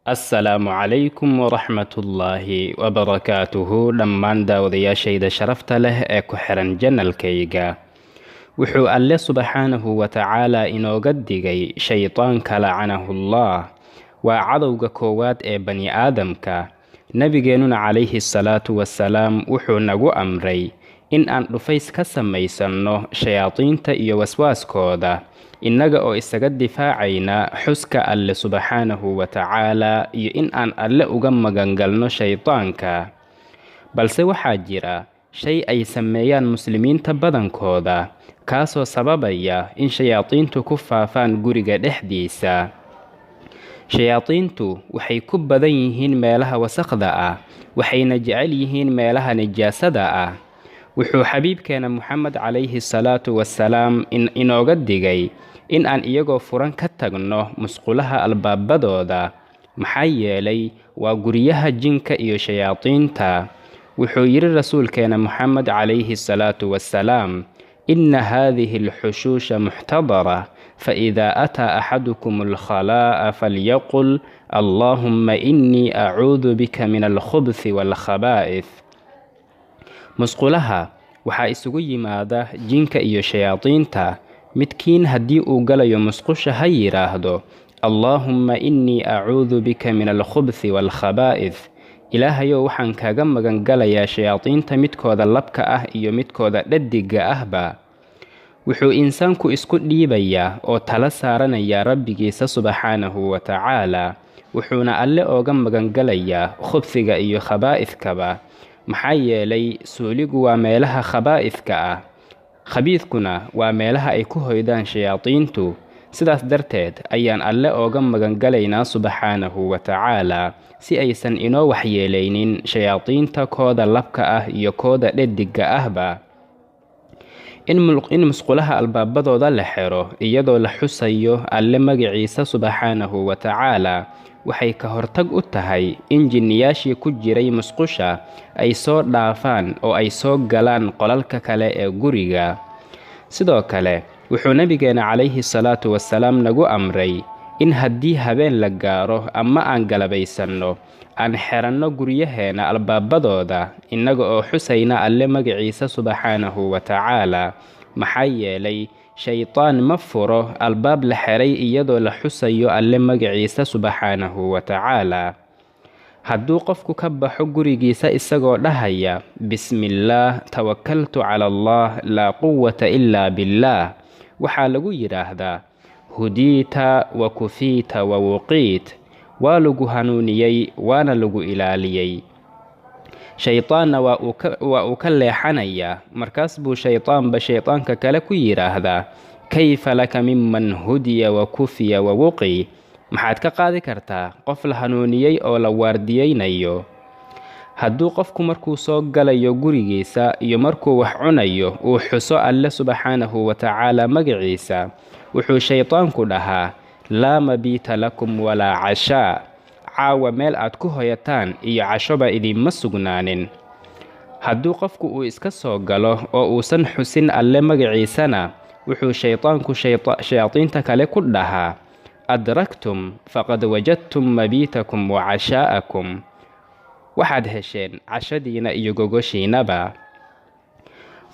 Assalaamu calaykum waraxmatullaahi wabarakaatuhu. Dhammaan daawadayaashayda sharafta leh ee ku xiran janalkayga, wuxuu Alle subxaanahu wa tacaala inooga digay shaydaanka lacanahullah. Waa cadowga koowaad ee bani aadamka. Nabigeennuna calayhi salaatu wasalaam wuxuu nagu amray in aan dhufays ka samaysanno shayaadiinta iyo waswaaskooda, innaga oo isaga difaacayna xuska Alle subxaanahu wa tacaala iyo in aan Alle uga magangalno shaydaanka. Balse waxaa jira shay ay sameeyaan muslimiinta badankooda, kaasoo sababaya in shayaadiintu ku faafaan guriga dhexdiisa. Shayaadiintu waxay ku badan yihiin meelaha wasakhda ah, waxayna jecel yihiin meelaha nijaasada ah. Wuxuu xabiibkeena Muxamed calayhi salaatu wasalaam inooga digay in aan iyagoo furan ka tagno musqulaha albaabadooda, maxaa yeelay waa guryaha jinka iyo shayaadiinta. Wuxuu yidhi rasuulkeena Muxamed calayhi salaatu wasalaam: inna haadihi alxushuusha muxtadara, faidaa ataa axadukum alkhalaa'a falyaqul allaahumma innii acuudu bika min alkhubthi waalkhabaa'ith. Musqulaha waxaa isugu yimaada jinka iyo shayaadiinta. Midkiin haddii uu galayo musqusha ha yidhaahdo: allaahumma innii acuudu bika min alkhubthi waalkhabaa'ith. Ilaahayow, waxaan kaaga magangalayaa shayaadiinta midkooda labka ah iyo midkooda dhadiga ahba. Wuxuu insaanku isku dhiibayaa oo tala saaranayaa rabbigiisa subxaanahu wa tacaala, wuxuuna Alle ooga magangalayaa khubsiga iyo khabaa'idkaba, maxaa yeelay suuligu waa meelaha khabaa'idka ah, khabiidkuna waa meelaha ay ku hoydaan shayaadiintu. Sidaas darteed ayaan Alle ooga magangalaynaa subxaanahu wa tacaala si aysan inoo waxyeelaynin shayaadiinta kooda labka ah iyo kooda dhadiga ahba. In musqulaha albaabadooda la xiro iyadoo la xusayo Alle magaciisa subxaanahu wa tacaala waxay ka hortag u tahay in jinniyaashii ku jiray musqusha ay soo dhaafaan oo ay soo galaan qolalka kale ee guriga. Sidoo kale wuxuu nabigeena calayhi salaatu wasalaam nagu amray in haddii habeen la gaaro ama aan galabaysanno aan xiranno guryaheena albaabadooda, innaga oo xusayna Alle magaciisa subxaanahu wa tacaala, maxaa yeelay shaydaan ma furo albaab la xiray iyadoo la xusayo Alle magaciisa subxaanahu wa tacaala. Hadduu qofku ka baxo gurigiisa isagoo dhahaya bismillaah, tawakaltu cala allah, laa quwata ilaa billaah, waxaa lagu yidhaahdaa hudiita wa kufiita wa wuqiit. Waa lagu hanuuniyey waana lagu ilaaliyey. Shaydaanna waa uu ka leexanayaa. Markaas buu shaydaanba shaydaanka kale ku yidhaahdaa: kayfa laka miman hudiya wa kufiya wa wuqi? Maxaad ka qaadi kartaa qof la hanuuniyey oo la waardiyeynayo? Hadduu qofku markuu soo galayo gurigiisa iyo markuu wax cunayo uu xuso Alle subxaanahu wa tacaala magaciisa, wuxuu shaydaanku dhahaa: laa mabiita lakum walaa cashaa. Caawa meel aad ku hoyataan iyo cashoba idinma sugnaanin. Hadduu qofku uu iska soo galo oo uusan xusin Alle magaciisana, wuxuu shaydaanku shayaadiinta kale ku dhahaa: adraktum faqad wajadtum mabiitakum wa cashaa'akum. Waxaad hesheen cashadiina iyo gogoshiinaba.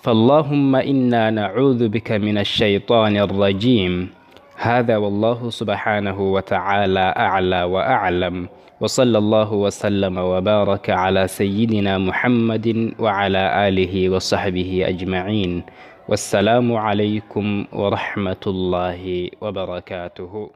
Fallaahumma innaa nacuudu bika min ashaydaani alrajiim. Hada wallahu subxaanahu wa tacaala aclaa wa aclam, wsala allahu wslama wbaaraka cala sayidina muxamadi wcala aalihi wasaxbihi ajmaciin. Wassalaamu calaykum waraxmat ullaahi wabarakaatuhu.